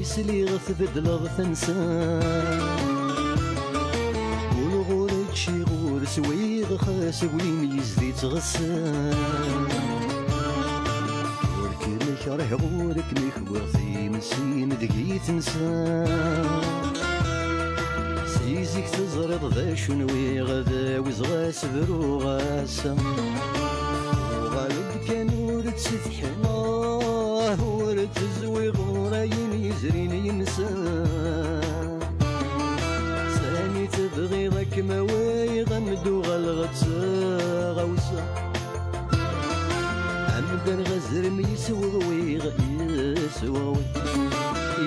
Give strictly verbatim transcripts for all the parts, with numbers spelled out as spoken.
Sliɣ tbeddleḍ tansa. Ur ɣur ččiɣ ur swiɣ, xas aglim yezdi ttɣessa. Ur kem-kerheɣ ur kem-kwiɣ, times-im deg-i tensa. Si zik teẓriḍ d acu nwiɣ, d awezɣi. Sbruɣ ass-a. Uɣal-d kan ur ttsetḥiɣ, ur ttezwiɣ ɣur ayen yezrin yinsa. Sani tebɣiḍ ad kem-awiɣ, am d-uɣaleɣ d taɣawsa. Am d-rreɣ azrem yesweɣwiɣ, yesweɣwiɣ,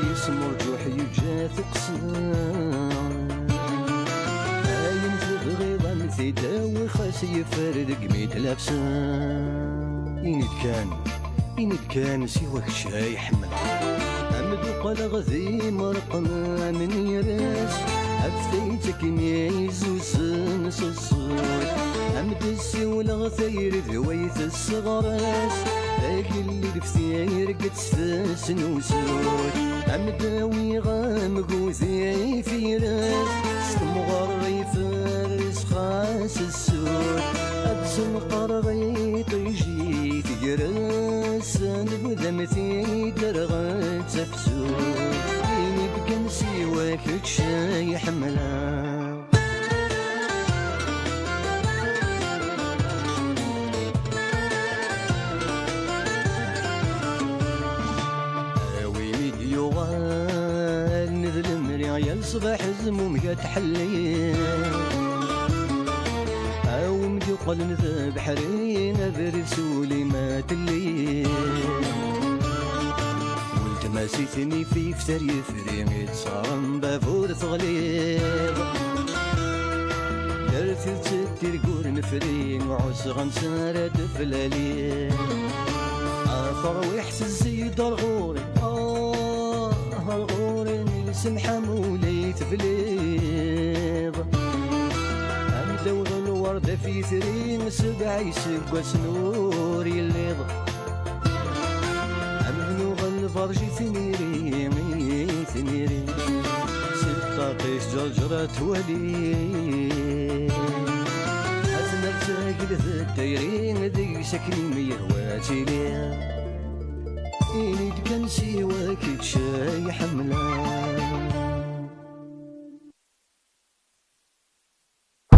yesmurǧuḥ yeǧǧa tuqqsa. Ayen tebɣiḍ a m-t-id-awiɣ, xas yeffer deg mi d-lafsa. Ini-d kan, ini-d kan, siwa kečč ay ḥemmleɣ. Am d-uqleɣ d imerqen am nniras, ɣef tayet akken i zuzen s ṣṣut. Am d-ssiwleɣ tayri d way tesseɣres, agellid f tirget s fesnusut. Am d-awiɣ amgud i tiras, s temɣer iferres xas ssut. Ad tenqer iṭij i tegres, nbda m-t-id-rreɣ d tafsut. Ini-d kan siwa kečč ay ḥemmleɣ. A win i d-yuɣalen d lemri, yal ṣṣbeḥ zmumeg ad tḥelli. A wi m-d-yuqlen d abeḥri, abrid s ul-im ad telli. Weltma-s i ten-ifif ter yefri, i tesɣerem bab ur teɣliḍ. Gar tidet d tirgul nefri, ɛusɣen s ara d-flali. A tarwiḥt tezzi-d ar ɣur-i, ah, ar ɣur-i, lsemḥ am ul i tebliḍ. Am ddaw d lwerd af yitri, sebɛa iseggasen ur yelliḍ. Am nuɣ lberǧ i tniri, i tniri, s ṭṭaq-is ǧerǧer ad twali. Ad nertagel d tayri, deg-s akken i mi yehwa ad tili. Ini-d kan siwa kečč ay ḥemmleɣ.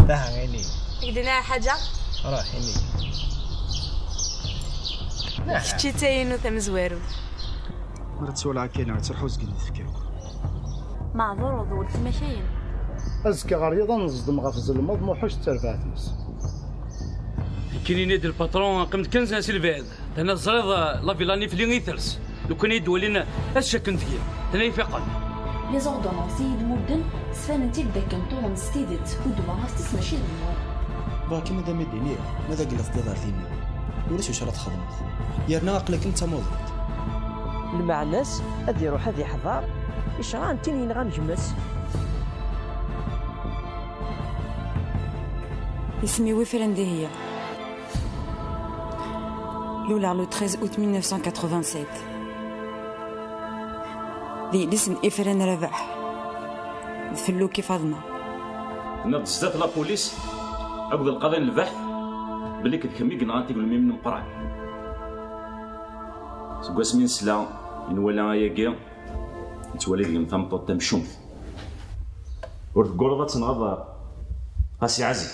Daha ini. Deg-d nniɣ ḥaǧa? Ruḥ ini. Kečč i d tayinut tamezwarut. Ur ttwalaɣ akka, neɣ ttruḥu zgen i tefkir. Meɛduṛ d weltma-k ayen. Azekka ɣer yiḍ ad neẓdem ɣef Zelmeḍ Muḥuc d terbaɛt-is. Akken ini-d lpatron, qqim-d kan si lbɛid. Tana teẓriḍ, la villa-nni fell-i i ters. Lukan i yi-d-walin, ad cakken deg-i. Tana ifaqen. Les ordonnances i yi-d-mudden, sfanent-id dakken tuḍen s tidet, u ddwa ɣef-s mačči d nnwaḍ. Bɣiɣ kan ad am-id-iniɣ, ma d agellid teddiḍ ar dinna, ulac acu ara txedmeḍ. Yerna aql-akem d tamuḍint. Lmeɛna-s, ad iruḥ ad iḥḍer i ccṛeɛ n tin yenɣan gma-s. Isem-iw Ifrane Dihya. Luleɣ le treize août mille neuf cent quatre-vingt-sept. D yelli-s n Ifrane Rabaḥ d Felluki Faḍma. Tenniḍ-d sdat la police akked lqaḍi n lbeḥt belli d kemm i yenɣan tigelmimin n Meqqran. Seg wasmi nesla i nwala ayagi, nettwali deg-m tameṭṭut tamcumt. Ur tegguleḍ ad tenɣeḍ Qasi Ɛazi.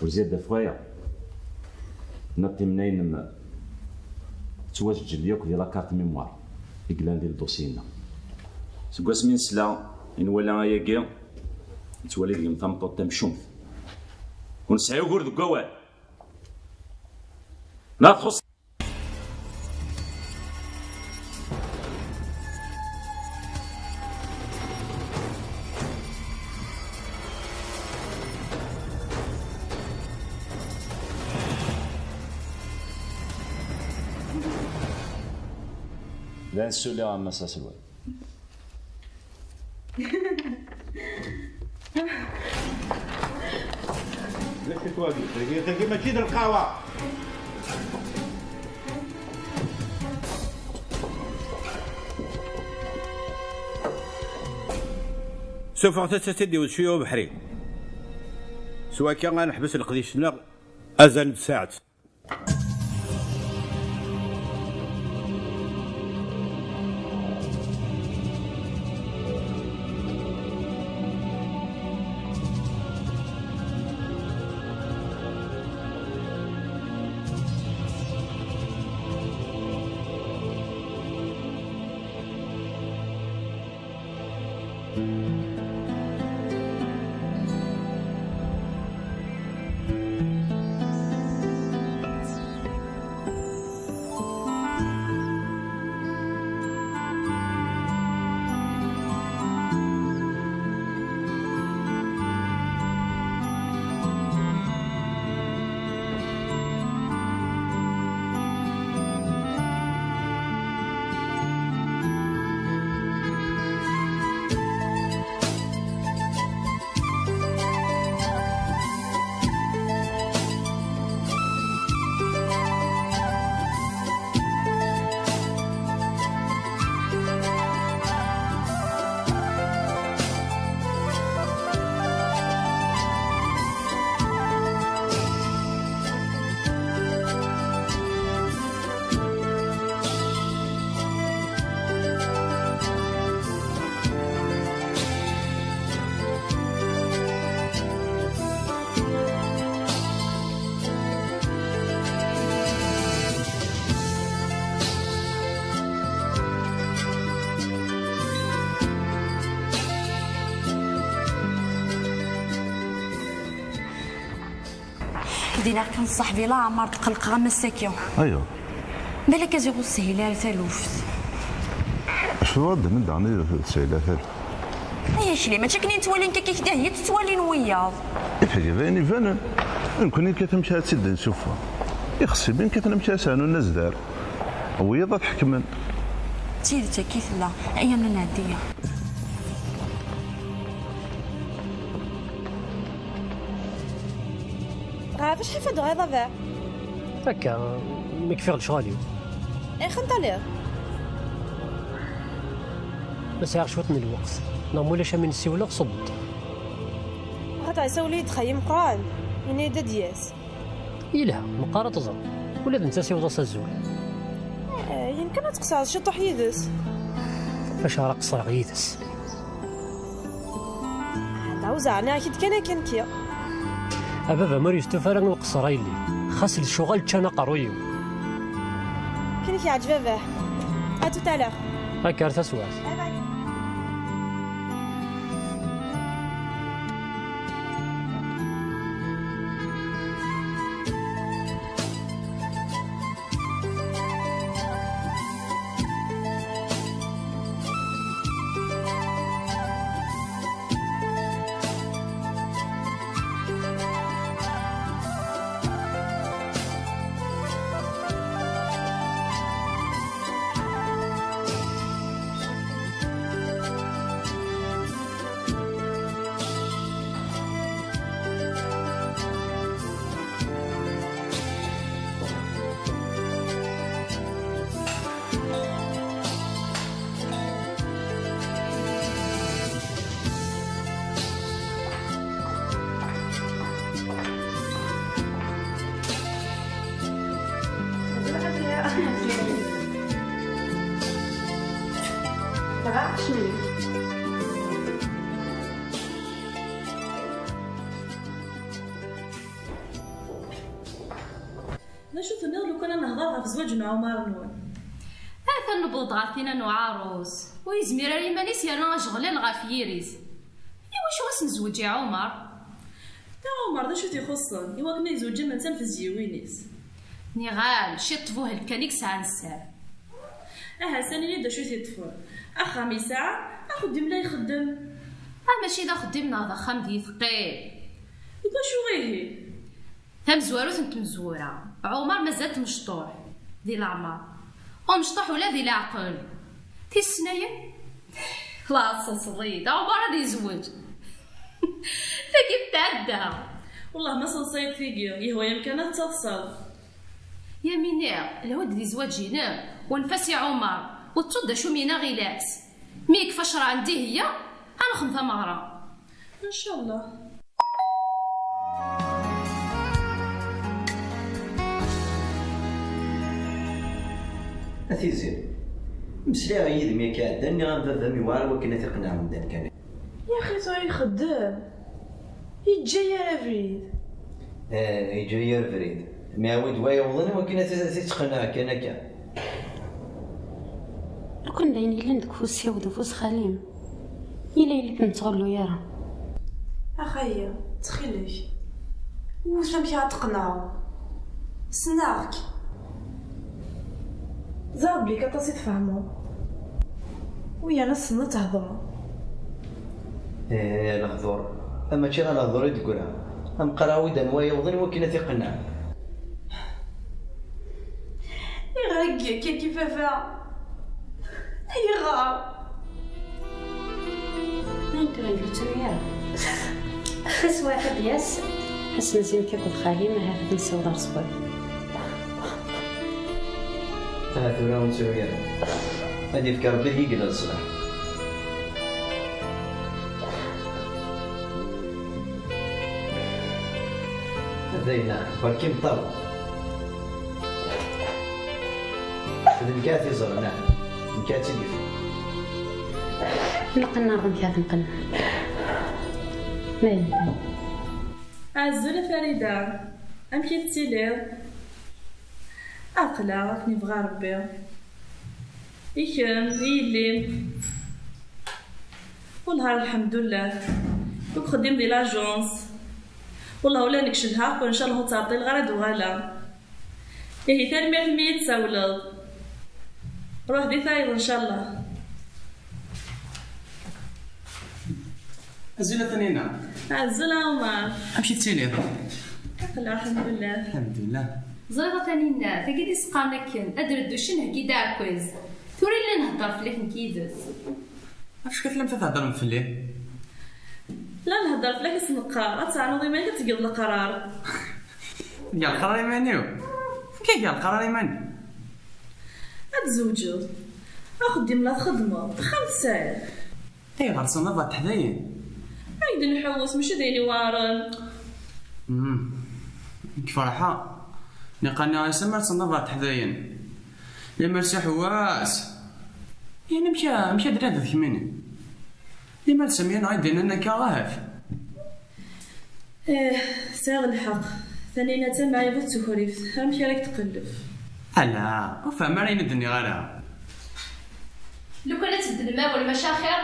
Ur zid ɣef waya, tenniḍ timnayin-nnem tettwajeǧǧel yakk di la carte mémoire i yellan di ldosi-nneɣ. Seg wasmi nesla i nwala ayagi, nettwali deg-m tameṭṭut tamcumt. Ur nesɛi ugur deg wawal. Neɣ txuṣṣ. La nessuliɣ a Mass Aselway. D acu twagi? Tagi, tagi mačči d lqawa. Sufɣet-as ad tt-id-iwet cwiya ubeḥri. S wakka ad neḥbes leqdic-nneɣ azal n tsaɛet. Dinaɣ kan ṣṣaḥbi la ɛmar tqelqeɣ am ass-agi. Aywa. Balak ad iɣ ur teshil ara taluft. Acu ad d-nniḍ daɣen i teshil ara taluft? Ay akli, mačči akken i nettwali nekk akka kdih i tt-ttwalin wiyaḍ. Ihi d ayen ibanen. Nekkni kan amek ara tt-id-nsuffeɣ. Ixṣiben kan amek ara sɛnun azdar. Wiyaḍ ad ḥekmen. D tidet akka i tella. Ay amna nɛeddi. Ɣef acḥal fa d-uɣaleḍ a baba? Akka, mi kfiɣ lecɣal-iw. Ayɣer taliḍ? Ma sɛiɣ cwiṭ n lweqt, neɣ mulac am i nessiwel ɣṣeb-d. Axaṭer isawel-iyi-d xali meqqran, yenna-yi-d ad d-yas. Yelha, meqqar ad tẓer. Ula d netta siweḍ-as azul. Eh, yemken ad tqeṣṣreḍ ciṭuḥ yid-s. Acu ara qeṣṣreɣ yid-s? Ɛawzeɣ nniɣ-ak-id kan akken kkiɣ. A baba, ma ur yestufa ara i uqeṣṣer a yelli, xas d lecɣal ččan aqerruy-iw. Akken i k-yeɛǧeb a baba. À tout à l'heure. Akka ar taswiɛt. Bye bye. D acu tenniḍ lukan ad nehḍer ɣef zzwaǧ n Ɛumar-nwen? Atan newweḍ-d ɣer tinna n uɛarus. Ur yezmir ara iman-is yerna ajeɣlal ɣef yiri-s. Iwacu ɣas nezweǧ i Ɛumar? I Ɛumar d acu t-ixuṣṣen i wakken ad yezweǧ am netta am tezyiwin-is? Niɣ-am, ciṭ buhel kan i yesɛan sser. Aha, sani-yi-d acu t-iṭṭfen. Axxam yesɛa, axeddim la ixeddem. Ah, mačči d axeddim neɣ d axxam d yitqi. Deg wacu ihi? Tamezwarut n tmezwura, Ɛumar mazal-t mecṭuḥ di leɛmer, u mecṭuḥ ula di leɛqel. Tis-snayen, la tseḍseḍ-iyi-d, Ɛumar ad yezweǧ. Tagi tɛedda. Wellah ma seḍsayeḍ tigi, yehwa-yam kan ad tettaḍsaḍ. Yamini, lhu-d di zzwaǧ-inem, u anef-as i Ɛumar, u tettuḍ d acu m-yenna ɣilas. Mi yekfa ccreɛ n Dihya, ad nexdem tameɣra. Ncallah. A Tiziri, mmeslayeɣ yid-m yakan iɛeddan, nniɣ-am baba-m yewɛer wakken ad t-iqneɛ umdan kan. Yaxi tura ixeddem. Yeǧǧa-yi ar abrid. Eh, yeǧǧa-yi ar abrid. Mi awi-d wa yewwḍen i wakken ad t-, ad t-ittqenneɛ kan akka. Lukan d ayen yellan deg ufus-iw d ufus xali-m, yella yella ur nettɣellu ara. Axaya, ttxil-k, wwet amek ara t-tqenɛeḍ. Ssneɣ-k. Ẓriɣ belli aṭas i tfehmeḍ. U yerna tessneḍ ad thedreḍ. Eh, lehdur. Mačči ɣer lehdur i d-teggra. Ameqqar awi-d anwa yewwḍen i wakken ad t-iqenneɛ. Ayɣer akka, akka, baba? Ayɣer? Ayen tura ur yettru ara. Taswiɛt ad d-yas, ad s-nezzi nekk akked xali-m, ahat ad nessiweḍ ɣer ṣṣwab. Aha tura ur nettru ara. Ad yefk Rebbi ad yi-yella leṣlaḥ. Dayen, berka imeṭṭawen. D nekk ara t-iẓren, ah. D nekk ara tt-id-yefken. Nqenner d nekk ara t-nqenner. Dayen. Azul a Farida, amek i tettiliḍ? Aql-aɣ akken yebɣa Rebbi. I kemm, i yelli-m? Wellah, lḥemdullah. Deg uxeddim di l'agence. Wellah, ula nekk cedhaɣ-ken, ncallah ur ttɛeṭṭileɣ ara ad d-uɣaleɣ. Ihi, tanemmirt imi i yi-d-tsawleḍ. Ruḥ di tayeḍ, ncallah. Azul a Tanina. Azul a Ɛumer. Amek i tettiliḍ? Aql-aɣ, lḥemdullah. Lḥemdullah. Ẓriɣ a Tanina, tagi d-isqaren akken, ad d-reddu ccen, heggi-d aɛekkaz. Tura i la nhedder fell-ak nekk yid-s. Acu tlamt ad theddremt fell-i? La nhedder fell-ak, i s-neqqar, ad ternuḍ iman-ik, ad tgeḍ leqrar. Tga leqrar iman-iw? Amek i tga leqrar iman-iw? Ad tzewǧeḍ. Axeddim la txeddmeḍ, axxam tesɛiḍ. Ayɣer tessneḍ ad teḥdayen? Ay d-nḥewwes, mačči d ayen iweɛren. Mm. Nekk ferḥeɣ. Niqal-nni ass-a ma tessneḍ ad teḥdayen. Limer s iḥewwas. Yan amek, amek ad d-rad d kemmini? Limer d Samya neɣ i d-yennan akka, ahat? Ih, sɛiɣ lḥeqq. Tanina d tamɛaybuṭ d tukrift. Amek ara k-tqelleb? Ala, ur fehmeɣ ara ayen i d-nniɣ ara. Lukan ad tbeddlem awal, maca axir.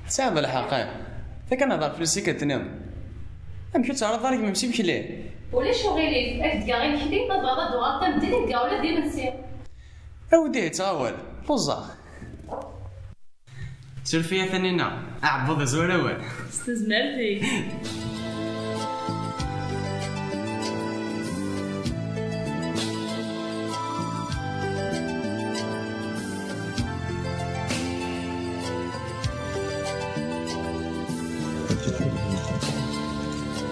Tesɛiḍ lḥeqq, eh. Tek ad nehder fell-as i k-d-tenniḍ. Amek ur teɛriḍ ara gma-m s imekli? Ulac uɣilif, ad k-d-geɣ imekli, ma tebɣiḍ ad d-uɣaleḍ tameddit, ad k-d-geɣ ula d imensi. Awi-d ihi ttɣawal, lluẓeɣ. Suref-iyi a Tanina, aɛebbuḍ izwar awal. S tezmert-ik.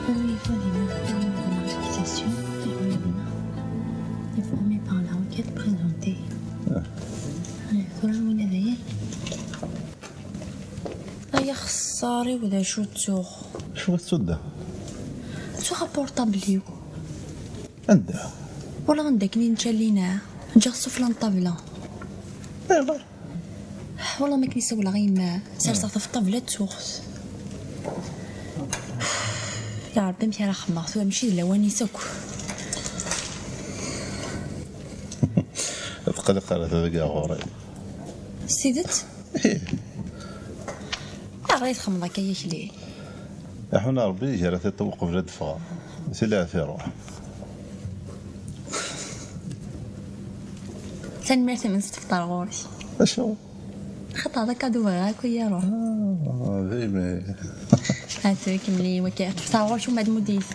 Première fois de ma fixation, première fois. Informé par la requête présentée. Ah. Tura win ad yal. Ay axeṣṣar-iw, d acu ttuɣ? Acu i tettuḍ da? Ttuɣ apurṭabl-iw. Anda? Wala anda akken i nečča Lina. Ǧǧiɣ-t sufla n ṭṭabla. Ayɣer? Wala ma akken i sawleɣ i yemma, serseɣ-t ɣef ṭṭabla, ttuɣ-t. Ya Ṛebbi, amek ara xemmeɣ tura? Mačči d lawan-is akk. Tqelliq ara tabga ɣur-i. S tidet? Ih. Ayɣer i txemmeḍ akka yakli? Aḥuna Ṛebbi, gar-at iṭṭew qbel ad d-ffɣeɣ. Tili ad t-iṛuḥ. Tanemmirt imi s-tefṭer ɣur-k. Acu? Xaṭer d akadu bɣiɣ akk i yi-iṛuḥ. Ah, daymi. Atu ikemmel-iyi wakka. Tefṭer ɣur-k umad mudit.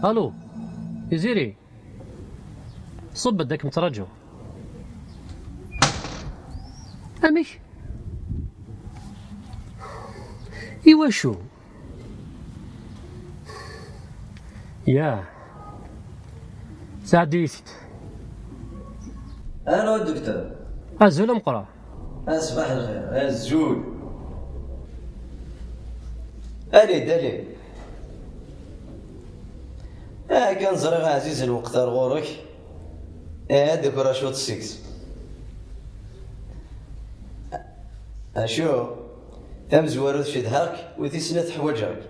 Allô, Tiziri, ṣubb-d, ad kem-ttṛaǧuɣ. Amek? Iwacu? Ya. Sɛeddi-yi-t-id. Allô, docteur. Azul ameqqran. A ṣbaḥ lxir, azul. Alid, alid. Ah, kan ẓriɣ ɛziz lweqt ar ɣur-k. Eh, ad d-aker acuṭ seg-s. Acu? Tamezwarut cedhaɣ-k, u tis snat ḥwaǧeɣ-k.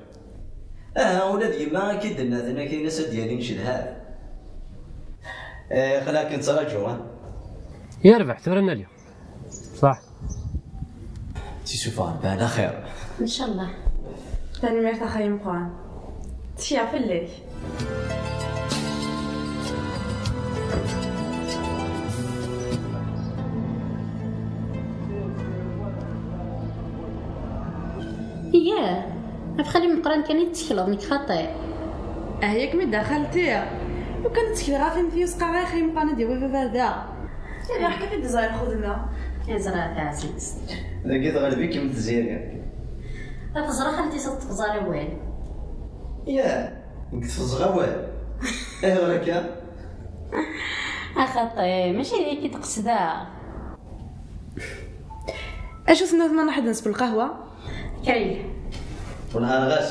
Aha, ula d yemma akka i d-tenna, tenna-k ayen-as ad d-yalin cedhaɣ. Eh, aql-aɣ-ken-ttṛaǧu, ha? Yerbeḥ, tura nali. Ṣaḥ. Tisufa Rebbi ɛla xir. Ncallah. Tanemmirt a xay meqqran. Ttekkiɣ fell-ak. Iyah, ɣef xali meqqran kan i tettekleḍ, nekk xaṭi. Ah, yak mi d xalti. Lukan ttekleɣ ɣef imti usqaɣ, a xay meqqran ad yawi baba ar da. Iruḥ kan i d-ẓriɣ xedmeɣ. Iẓra taɛzizt. Dagi tɣelb-ikem Tiziri. Ad teẓra xalti-s ad tefẓar awal. Yah, nekk tefẓeɣ awal. Ayɣer akka? Axaṭi, mačči d nekk i d-qesdeɣ. Acu tenniḍ ma nruḥ ad nesbu lqahwa? Kay. Wellah ɣas.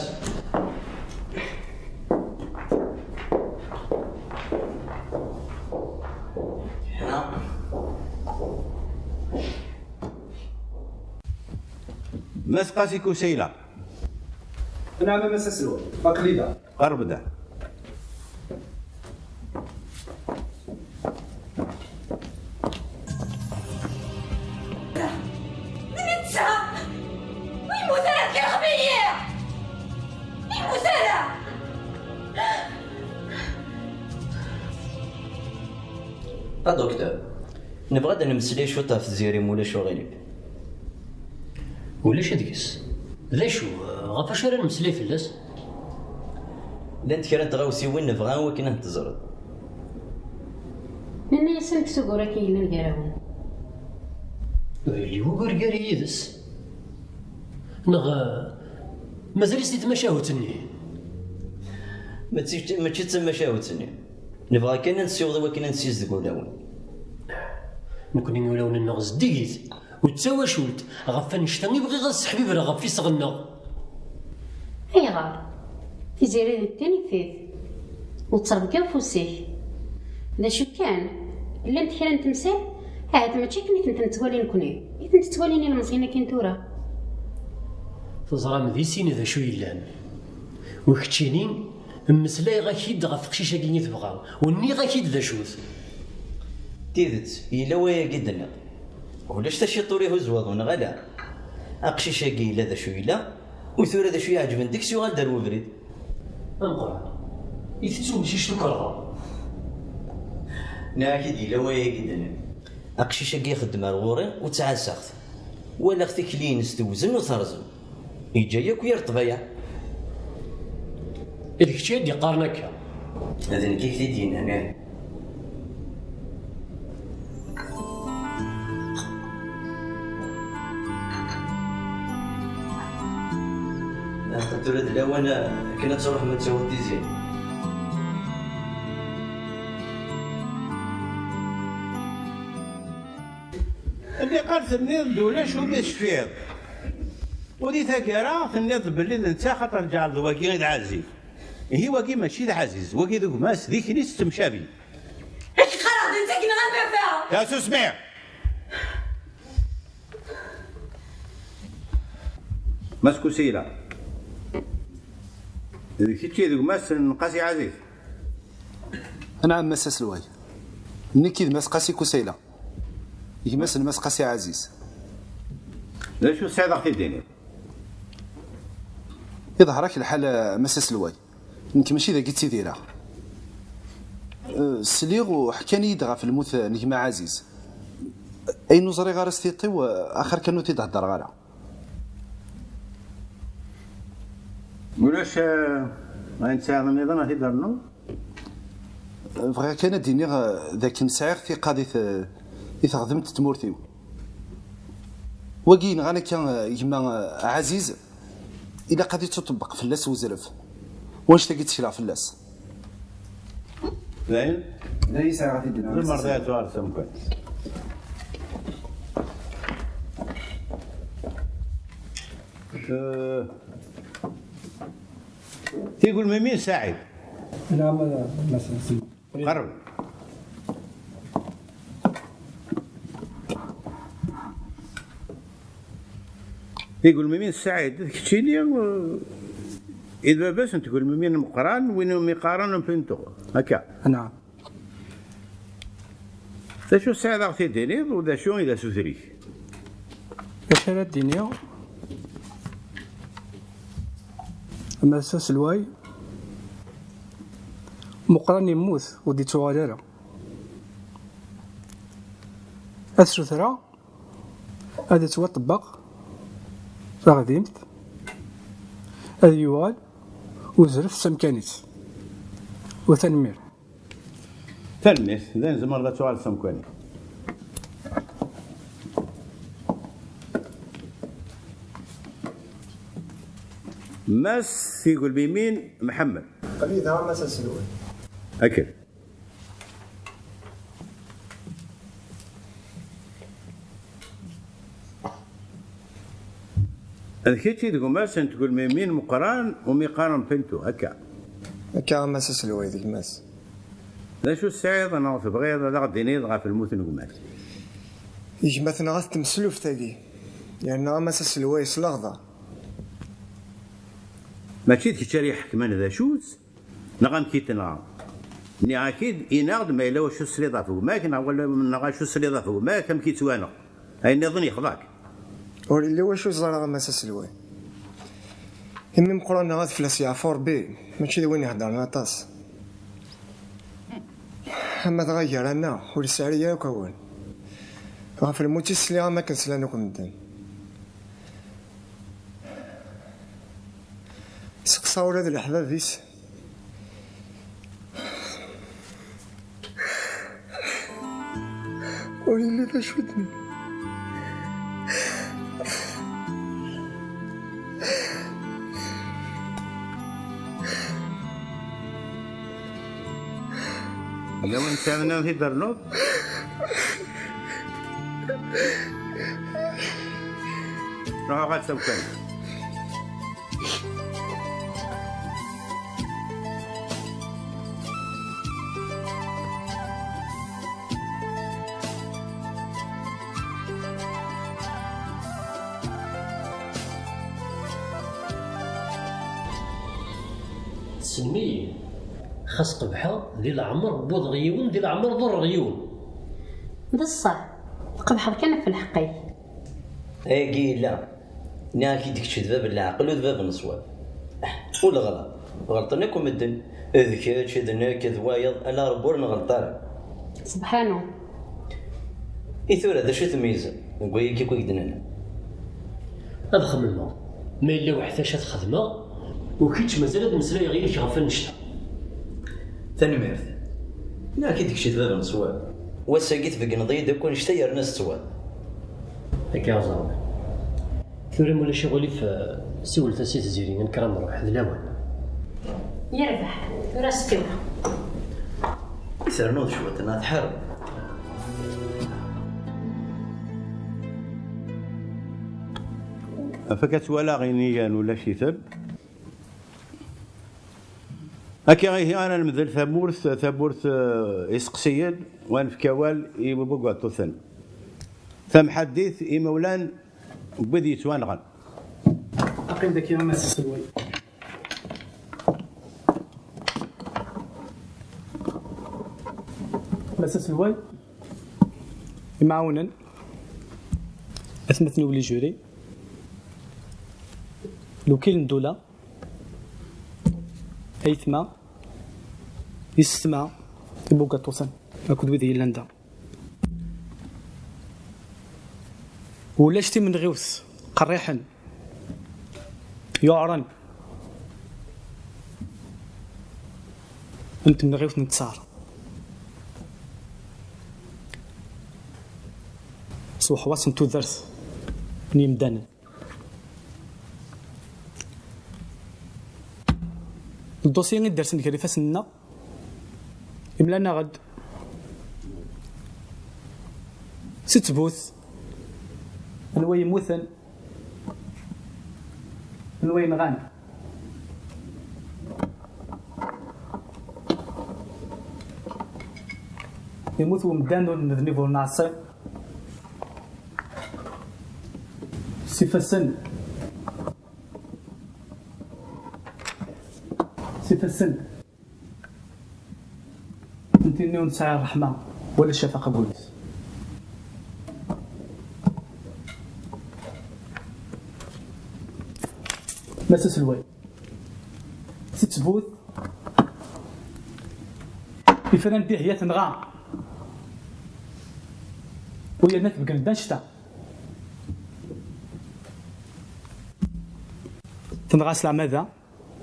Mass Qasi Kusayla. Naɛam a Mass Aselway, aql-i da. Qerreb-d. D netta! Ur yemmut ara, tkelxem-iyi! Ur yemmut ara! A docteur, nebɣa ad nemmeslay cwiṭ ɣef Tiziri, ma ulac uɣilif. Ulac deg-s. D acu, ɣef wacu ara nemmeslay fell-as? Llant kra n tɣawsiwin nebɣa wakken ad teẓreḍ. Nenna-yas amek s ugur akken yellan gar-awen. Ur yelli wugur gar-i yid-s. Neɣ, eh, mazal-itt di tmacahut-nni? Mačči, mačči d tamacahut-nni. Nebɣa kan ad nessiweḍ i wakken ad nessizdeg ulawen. Nekkni ulawen-nneɣ zeddigit. U d tawacult, ɣef wannect-a i bɣiɣ ad sseḥbibreɣ ɣef iseɣ-nneɣ. Ayɣer? Tiziri d tin ifit. Ur ttrebgi ufus-ik. D acu kan, llant kra n temsal, ahat mačči akken i tent-nettwali nekkni, i tent-ttwalin ilemẓiyen akin tura. Teẓram di sin d acu yellan. U keččini, mmeslayeɣ-ak-id ɣef uqcic-agi i tebɣa, u nniɣ-ak-id d acu-t. Tidet, yella wayagi i d-tenniḍ. Ulac taciṭ ur ihuzz waḍu, neɣ ala? Aqcic-agi yella d acu yella, u tura d acu iɛeǧben deg-s yuɣal-d ar webrid. Ameqqran, itett umcic tukerḍa. Nniɣ-ak-id yella wayagi i d-nniɣ. Aqcic-agi ixeddem ar ɣur-i u ttɛassaɣ-t. Walaɣ tikli-ines tewzen u terẓem. Yeǧǧa yakk yir ṭṭbayeɛ. D kečč ay d-yeqqaren akka. D nekk i k-t-id-yennan, ih. Axaṭer tura d lawan akken ad truḥem ad tawiḍ Tiziri. Niqal tenniḍ-d ulac ur d-tecfiḍ. U di taggara tenniḍ-d belli d netta, xaṭer ǧeɛleḍ wagi i d Ɛaziz. Ihi wagi mačči d Ɛaziz, wagi d gma-s, d ikli s temcabi. Qqareɣ-d netta gneɣ am baba. Tasusmi! Mass Kusila, d kečč i d gma-s n Qasi Ɛaziz? Anɛam, Mass Aselway. Nekk i d Mass Qasi Kusila. Gma-s n Mass Qasi Ɛaziz. D acu tesɛiḍ a ɣ-t-id-tiniḍ? Iḍher-ak lḥal a Mass Aselway. Nekk mačči dagi ttidireɣ. Eh, sliɣ u ḥkan-iyi-d ɣef lmut n gma Ɛaziz. Ayen ur ẓriɣ ara s tiṭ-iw, eh, axir kan ur t-id-heddreɣ ara. Ulac, eh, ayen tesɛiḍ nniḍen a t-id-ternuḍ? Bɣiɣ kan ad d-iniɣ, eh, d akken sɛiɣ tiqqad i t-, i teɣdemt tmurt-iw. Wagi yenɣan akka, eh, gma, eh, Ɛaziz, ilaq ad ittuṭebbeq fell-as uzref. Wanect-agi ttekleɣ fell-as. Dayen? D ayen sɛiɣ ad t-id-nniɣ. Lemmer d ay tuɣal tamkant. Eh, Tigulmimin Saɛid. Naɛam, a Mass Slim. Qerreb. Tigulmimin Saɛid, d keččini, eh, i d baba-s n tgulmimin meqqran, win umi qqaren un pinto. Akka. Naɛam. D acu tesɛiḍ ad ɣ-t-id-tiniḍ u d acu i d asuter-ik? D acu ara d-iniɣ? Ama s aselway, Meqqran yemmut, ur d-ittuɣal ara. Ad sutreɣ ad ittwaṭebbeq taɣdimt, ad yuɣal uzref s amkan-is. U tanemmirt. Tanemmirt, d ayen tzemreḍ ad tuɣaleḍ s amkan-ik. Mass Tigulmimin Mḥemmed. Aql-iyi da a Mass Aselway. Akken. D kečč i d gma-s n tgulmimin meqqran umi qqaren Pinto, akka? Akka a Mass Aselway, d gma-s. D acu tesɛiḍ neɣ tebɣiḍ ad aɣ-d-tiniḍ ɣef lmut n gma-k? Gma tenɣa-t temsluft-agi, yerna a Mass Aselway s leɣder. Mačči d kečč ara iḥekmen d acu-tt, neɣ amek i tenɣa? Nniɣ-ak-id, ini-aɣ-d ma yella wacu tesliḍ ɣef gma-k, neɣ wala, neɣ acu tesliḍ ɣef gma-k, amek yettwanɣa. Ayen nniḍen yexḍa-k. Ur yelli wacu ẓriɣ a Mass Aselway. Imi meqqran-nneɣ ad fell-as yeɛfu Rebbi, mačči d win iheddren aṭas. Ama dɣa gar-aneɣ, ur yesɛi ara akk awal. Ɣef lmut-is sliɣ am akken slan akk medden. Seqsaɣ ula d leḥbab-is. Ur yelli d acu d-nini. Yella win tesɛiḍ nniḍen i d-ternuḍ? Ruḥ uɣal s amkan. Tessnem-iyi, xas qebḥeɣ, di leɛmer wwiḍeɣ yiwen, di leɛmer ḍurreɣ yiwen. D ṣṣeḥ, tqebḥeḍ kan ɣef lḥeqq-ik. Ayagi yella. Nniɣ-ak-id kečč d bab n leɛqel u d bab n ṣṣwab. U leɣlaḍ, ɣelṭen akk medden. D kečč, d nekk, d wayeḍ, ala Ṛebbi ur nɣelṭ ara. Sebḥanu. I tura, d acu i tmeyyzeḍ deg wayagi akk i k-d-nenna? Ad xemmemeɣ. Ma yella weḥd-k ad t-xedmeɣ, u kečč mazal ad meslayeɣ yid-k ɣef wannect-a. Tanemmirt. Nniɣ-ak-id kečč d bab n ṣṣwab. Wass-agi tbeggneḍ-iyi-d akk annect-a yerna s ttwab. Akka ẓer. Tura ma ulac aɣilif, eh, siwlet-as i Tiziri, ad nekker ad nruḥ, d lawan. Yerbeḥ, tura s tura. I ternuḍ cwiṭ, neɣ tḥarbeḍ? Afak ad twalaɣ inigan ulac-iten. Akka ihi ara nemdel tamurt, tamurt, eh, iseqsiyen, wa nefk awal i Bugaṭuten. Tamḥaddit imawlan n wid yettwanɣen. Aqim daki a Mass Aselway. Mass Aselway. Imɛawnen, atmaten uli juri, lewkil n ddula, aytma, yessetma, ibugaṭuten akked wid yellan da. Ulac timenɣiwt qerriḥen, yuɛren, am tmenɣiwt n ttṣar. s uḥwas n tudert n yimdanen. Ldosi i d-rsen gar ifassen-nneɣ, imlan-aɣ-d s ttbut, anwa yemmuten, anwa yenɣan. Yemmut umdan ur d niveau n aɛṣib. S ifassen. S ifassen. Nutni ur nesɛi ṛṛeḥma wala ccafaq n wul-is. Mass aselway. S ttbut. Ifran diḥ ya tenɣa. U yerna tbeggel-d annect-a. Tenɣa s leɛmada,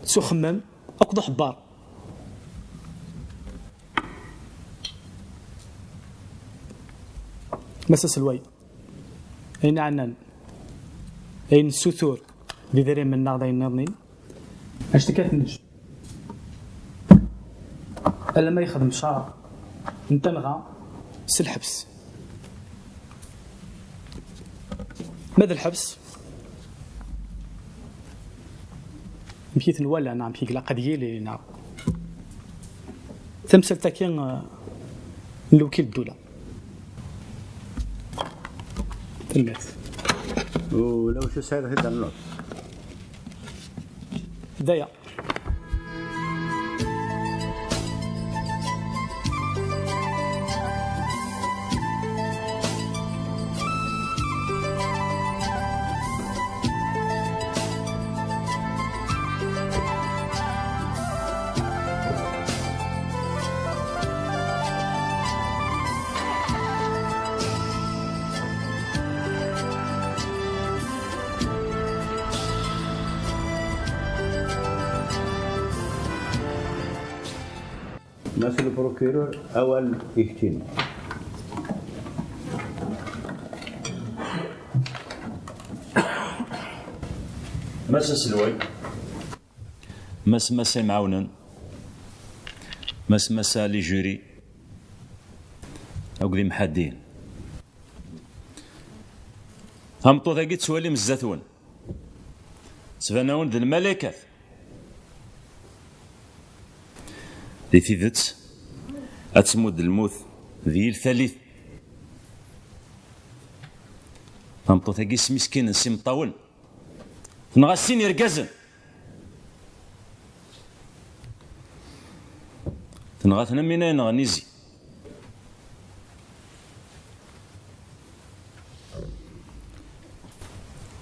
s uxemmem, akked uḥebber. Mass aselway, ayen ɛnan, ayen nessutur d idrimen-nneɣ d ayen nniḍen, anect akka ad t-neǧǧ alamma yexdem ccaṛ n tanɣa s lḥebs. Ma d lḥebs, amek i t-nwala, neɣ amek i ilaq ad yili, neɣ tamsalt-agi, eh, n lewkil n ddula? Tanemmirt. Ulac acu sɛiɣ hidda n Daya. Mass le procureur, awal i keččini. Mass aselway. Mass, mass imɛawnen. Mass, mass les jurys. Akked imḥaddiyen. Tameṭṭut-agi tettwalim zdat-wen. Ttbanen-awen-d lmalakat. Di tidet, ad tmudd lmut d yir tallit. Tameṭṭut-agi s miskinen, s imeṭṭawen. Tenɣa sin irgazen. Tenɣa-ten am win ay nɣen izi.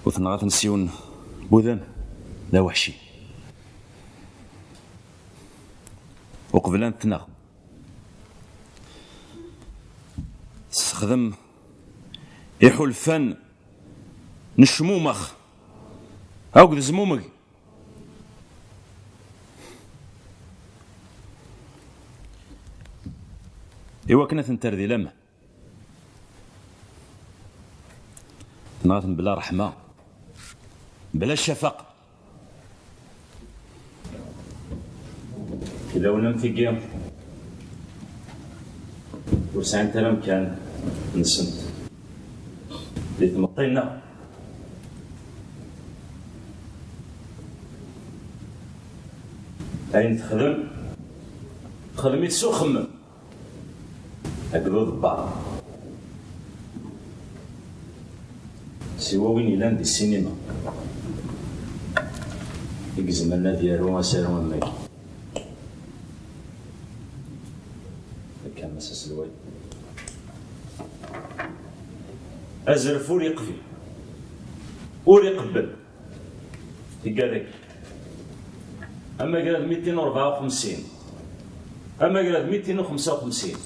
U tenɣa-ten s yiwen n wudem d aweḥci. Uqbel ad ten-tneɣ, tessexdem iḥulfan n ccmumex akked zmumeg. Iwakken ad ten-terr di laman. Tenɣa-ten bla ṛṛeḥma, bla ccafaq. Tilawin am tigi ur sɛint ara amkan-nsent di tmeṭṭi-nneɣ. Ayen texdem, texdem-it s uxemmem akked uḍebbar. Siwa win yellan di ssinima i izemren ad yaru asaru am wagi. Akka, Mass aselway. Azref ur yeqbil, ur iqebbel. Tigad-agi. Amagrad mitin u rebɛa u xemsin. Amagrad mitin u xemsa u xemsin.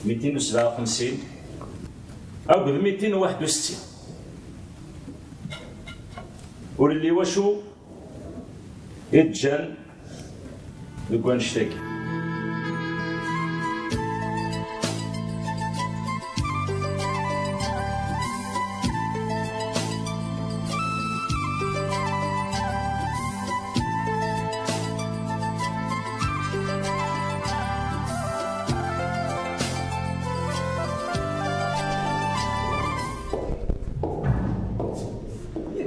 Mitin u sebɛa u xemsin. Akked mitin u waḥed u settin. Ur illi wacu i d-ǧǧan deg wannect-agi.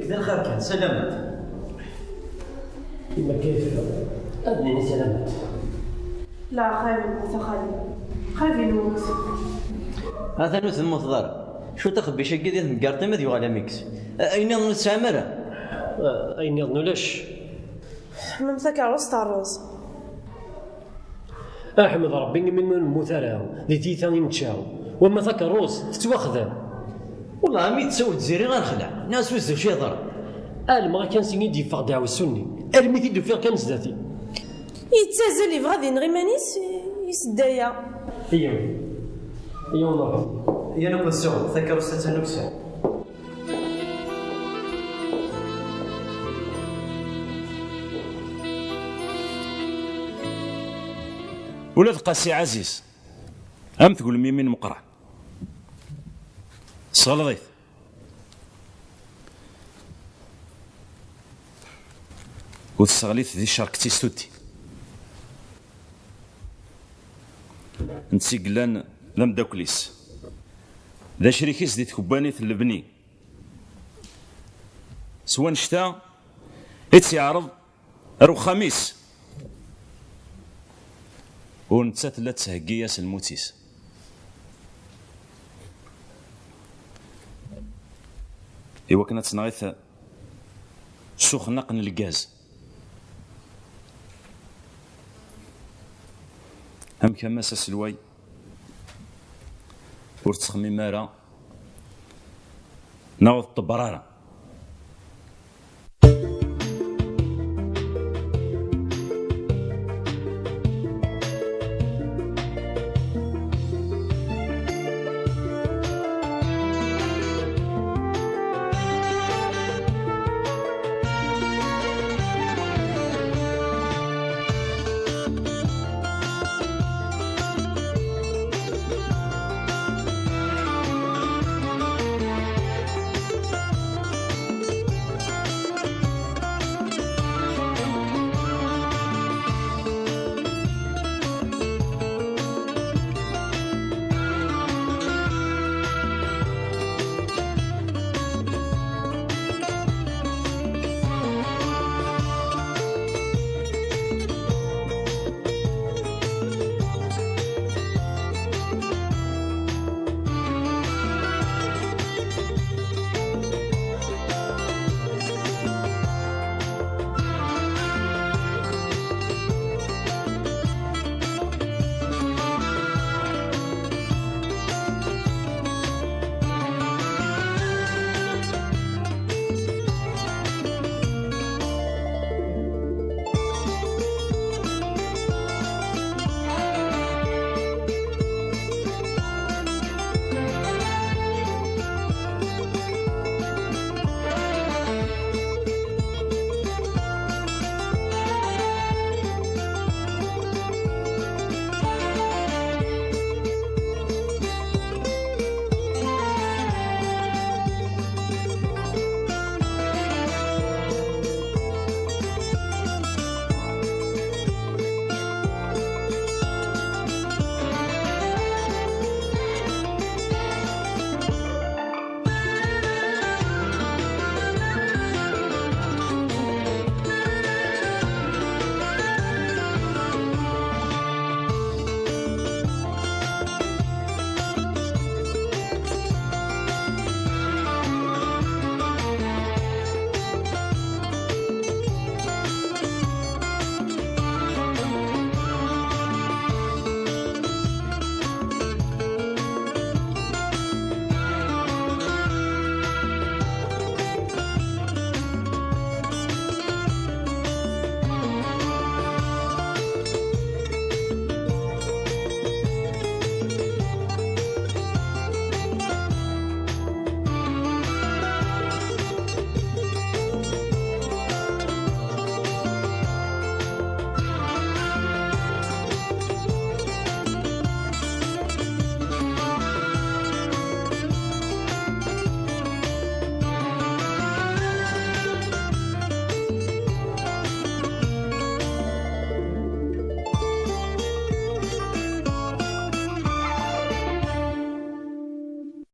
D lxir kan, salamat. Yemma Kayfa, ad nini salamat. La, qrib nemmut a xali. Qrib nemmut. Atan ur temmuteḍ ara. Cwiṭ axebbic-agi di temgerṭ-im ad yuɣal am ikkes. A-, ayen nniḍen ur tesɛim ara? A-, ayen nniḍen ulac. Tḥemmam takeṛṛust terreẓ. Aḥmed Ṛebbi imi ur nemmut ara di tiyita i nečča. Wamma takeṛṛust tettwaxdam. Wellah, a mi d-tsawel Tiziri ar xleɛ, nniɣ-as wissen d acu yeḍran. Ɛelmeɣ kan syin i d-yeffeɣ ddeɛwessu-nni, armi t-id-ufiɣ kan sdat-i. Yettazzal, yebɣa ad ineɣ iman-is, isedda-ya. Iyya, iyya ad nruḥ. Iyya nekkni ad nsiɣ, takeṛṛust attan deg usiɣ. Ula d Qasi Ɛaziz, am tgelmimin meqqran. Sɣelḍ-it. Ur tesseɣlit di ccerket-is tutti. Netta i yellan d ameddakel-is, d acrik-is di tkebbanit n lebni. S wanect-a i tt-yeɛreḍ ar uxxam-is. U nettat la tettheggi-yas lmut-is. Iwakken ad tenɣit s uxnaq n lgaz. Amek a mass aselway? Ur ttxemmim ara, neɣ ur tṭebber ara.